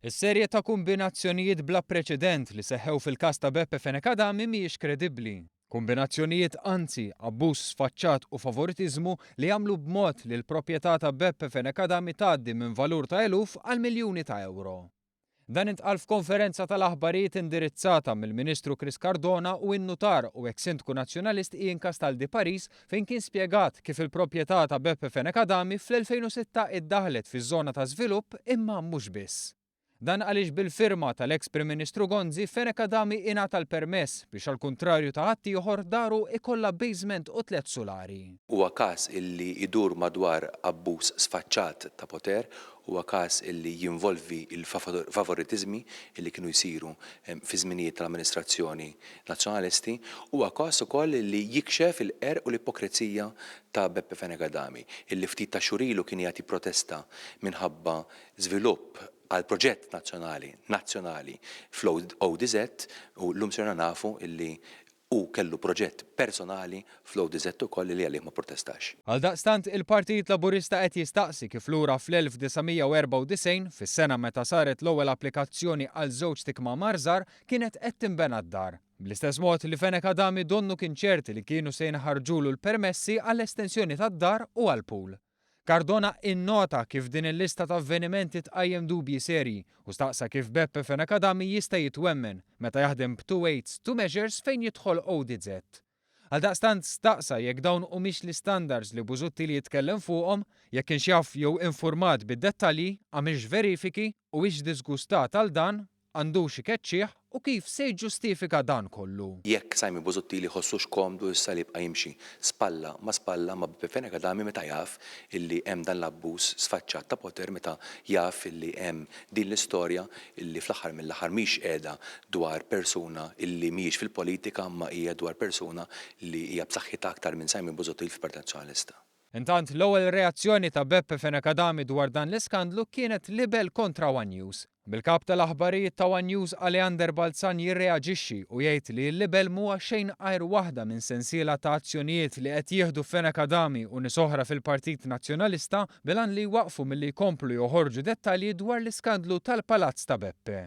Is-serje ta' kumbinazzjonijiet bla preċedent li seħħew fil-każ ta' Beppe Fenech Adami mhijiex kredibbli. Kumbinazzjonijiet anzi, abbuż sfaċċat u favoritiżmu li għamlu b'mod li l-proprjetà ta' Beppe Fenech Adami tgħaddi minn valur ta' eluf għal miljuni ta' ewro. Dan intqal f'konferenza tal-aħbarijiet indirizzata mill-Ministru Chris Cardona u n-Nutar u eks Sindku Nazzjonalist Ian Castaldi Paris fejn kien spjegat kif il-proprjetà ta' Beppe Fenech Adami fl-2006 iddaħħlet fiż-żona ta' żvilupp imma mhux biss. Dan għaliex bil-firma tal-eks Prim Ministru Gonzi, Fenech Adami ingħata l-permess biex għall-kuntrarju ta' ħaddieħor daru ikollha basement u tlett sulari. Huwa każ illi jdur madwar abbuż sfaċċat ta' poter Huwa każ li jinvolvi l-favoritiżmi li kienu jsiru fi żminijiet tal-amministrazzjoni Nazzjonalisti. Huwa każ ukoll li jikxef il-qerq u l-ipokrezija ta' Beppe Fenech Adami, illi ftit tax-xhur ilu kien qiegħed jipprotesta minħabba żvilupp għal proġett nazzjonali nazzjonali fl-ODZ u llum sirna nafu illi Hu kellu proġett personali fl-ODZ ukoll li għalih ma pprotestax. Għaldaqstant, il-Partit Laburista qed jistaqsi kif lura fl-1994, fis-sena meta saret l-ewwel applikazzjoni għal żewġt ikmamar żgħar, kienet qed tinbena d-dar. Bl-istess mod li Fenech Adami donnu kien ċert li kienu se jinħarġulu l-permessi għall-estensjoni tad-dar u għall-pool. Cardona innota kif din il-lista ta' avvenimenti tqajjem dubji serji u staqsa kif Beppe Fenech Adami jista' jitwemmen meta jaħdem b'two weights, two measures fejn jidħol ODZ. Għaldaqstant staqsa jekk dawn humiex l-istandards li Busuttil jitkellem fuqhom, jekk kienx jaf jew infurmat bid-dettalji, għamilx verifiki, huwiex diżgustat għal dan, Għandux ikeċċih u kif se jiġġustifika dan kollu? Jekk Simon Busuttil jħossux komdu issa li jibqa' jimxi spalla ma' spalla ma' Beppe Fenech Adami meta jaf illi hemm dan l-abbuż sfaċċat ta' poter, meta jaf illi hemm din l-istorja illi fl-aħħar mill-aħħar mhix qiegħda dwar persuna illi mhijiex fil-politika imma hija dwar persuna li hija b'saħħitha aktar minn Simon Busuttil fil-Partit Nazzjonalista. Intant, l-ewwel reazzjoni ta' Beppe Fenech Adami dwar dan l-iskandlu kienet libell kontra one News. Bil-kap tal-aħbarijiet ta' one News Aleander Balzan jirreaġixxi u jgħid li l-libell m'huwa xejn għajr waħda minn sensiela ta' azzjonijiet li qed jieħdu Fenech Adami u nies oħra fil-Partit Nazzjonalista bil-għan li jwaqqfu milli jkomplu joħorġu dettalji dwar l-iskandlu tal-Palazz ta' Beppe.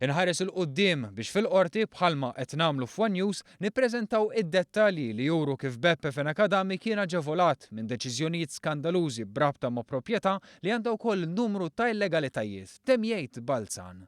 Inħares 'il quddiem biex fil-Qorti, bħalma qed nagħmlu f'ONE News, nippreżentaw id-dettalji li juru kif Beppe Fenech Adami kien aġevolat minn deċiżjonijiet skandalużi b'rabta ma' proprjetà li għandha wkoll numru ta' illegalitajiet, temm jgħid Balzan.